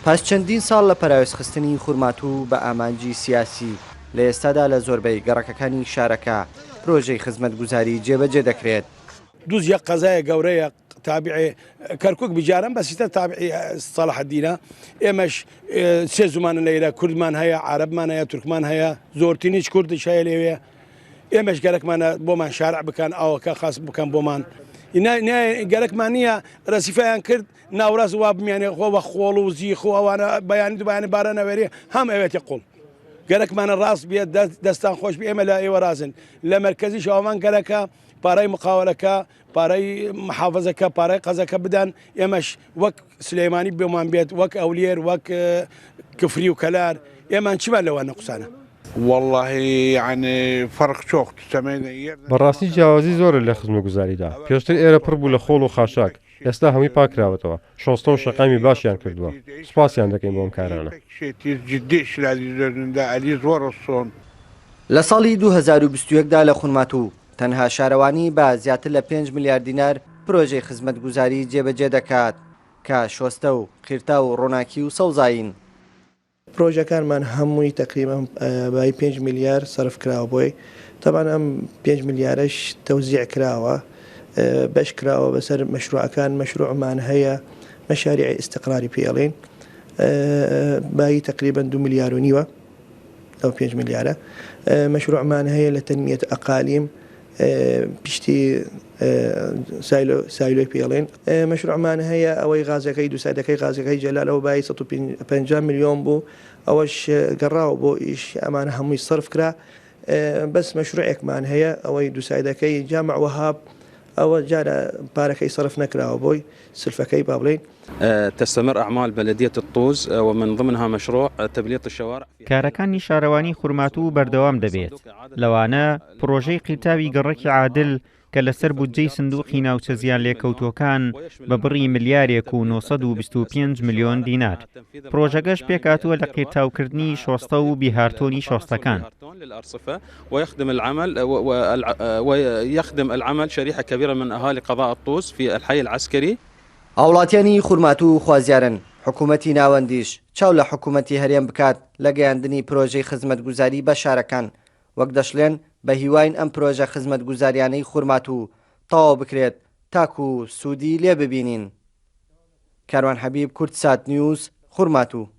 پاش چەندین ساڵ لە پەراوێزخستنی خورماتوو بە ئامانجی سیاسی، لە ئێستادا لە زۆربەی گەڕەکەکانی شارەکە پرۆژەی خزمەتگوزاری جێبەجێ دەکرێت. دوز یەک قەزایە گەورەیە تابعێ کەرکک بجاران بەس ئیستا تابعی سەڵاحەدینە ئێمەش سێ زمانە لەیرە کوردمان هەیە عربمان هەیە تورکمان هەیە زۆرترینیش کوردش هەیە لێوێ ئێمەش گەرەکمانە بۆمان شارع بکەن ئاوەکە خاس بکەن بۆمان گەرەکمان نییە رەسیفیان کرد ناوڕاست وا بمیانێ خۆ بە خۆڵ و زیخ و ئەوانە بەیانی دوبیانی بارە نەوێری هەم ئەوێتی قوڵ گەرەکمانە ڕاست بێت دەستان خۆش بێ ئێمە لە ئێوە رازن لە مەرکەزی شاومان گەرەکە پارەی مقاوەلەکە پارەی محافزەکە پارەی قەزەکە بدەن ئێمەش وەک سلێمانی بۆمان بێت وەک ئەولێر وەک کفری و کەلار ئێمان چیمان لەوە نەقسانە. واللهی یعنی فرق چۆخ بەڕاستی جیاوازی زۆرە لە خزمەتگوزاریدا، پێشتر ئێرە پڕ بوو لە خۆڵ و خاشاک، ئێستا هەمووی پاککراوەتەوە، شۆستە و شەقامی باشیان کردووە، سوپاسیان دەکەین بۆ ئەم کارانە. لە ساڵی 2021 دا لە خورماتوو تەنها شارەوانی بە زیاتر لە پێنج ملیار دینار پرۆژەی خزمەتگوزاری جێبەجێ دەکات کە شۆستە و قیرتاو و ڕۆناکی و سەوزایین. پرۆژەکانمان هەمووی تەقریبەن بایی پێنج ملیار سەرف کراوە بۆی، تەبعەن ئەم پێنج ملیارەش تەوزیع کراوە، بەش کراوە بەسەر مەشروعەکان، مەشروعمان هەیە مەشاریعی ئیستقراری پێ ئەڵێین بایی تەقریبەن دوو ملیار و نیوە ئەو پێنج ملیارە، مەشروعمان هەیە لە تەنمیەت ئەقالیم پشتی سایلۆ سایلۆی پێڵێن مەشروعمان هەیە ئەوەی غازەکەی دووسایدەکەی غازەکەی جەلال ئەوە بایی 150 ملیۆن بوو ئەوەش گەڕاوە بۆ ئیش ئەمانە هەمووی سەرف کرا بەس مەشروعێکمان هەیە ئەوەی دووسایدەکەی جامع وەهاب ئەوە جارە پارەکەی سەرف نەکراوە بۆی سلفەکەی با بڵێین. تستمر اعمال بلدیە الطوز ومن ضمنها مشروع تبلیط الشوارع في. کارەکانی شارەوانی خورماتوو بەردەوام دەبێت، لەوانە پڕۆژەی قیرتاوی گەڕەکی عادل کە لەسەر بودجەی سندوقی ناوچە زیانلێکەوتووەکان بە بڕی ملیارێک و 925 ملیۆن دینار. پڕۆژەکەش پێکهاتووە لە قیرتاوکردنی شۆستە و بیهارتۆنی شۆستەکان. ويخدم العمل ويخدم العمل شريحة كبيرة من أهالي قضاء الطوز في الحي العسكري. هاوڵاتیانی خورماتوو خوازیارن حکوومەتی ناوەندیش چاو لە حکوومەتی هەرێم بکات لە گەیاندنی پرۆژەی خزمەتگوزاری بە شارەکان، وەک دەشڵێن بە هیواین ئەم پرۆژە خزمەتگوزاریانەی خورماتوو تەواو بکرێت تاکو سوودی لێ ببینین. کاروان حەبیب، کوردسات نیوز، خورماتوو.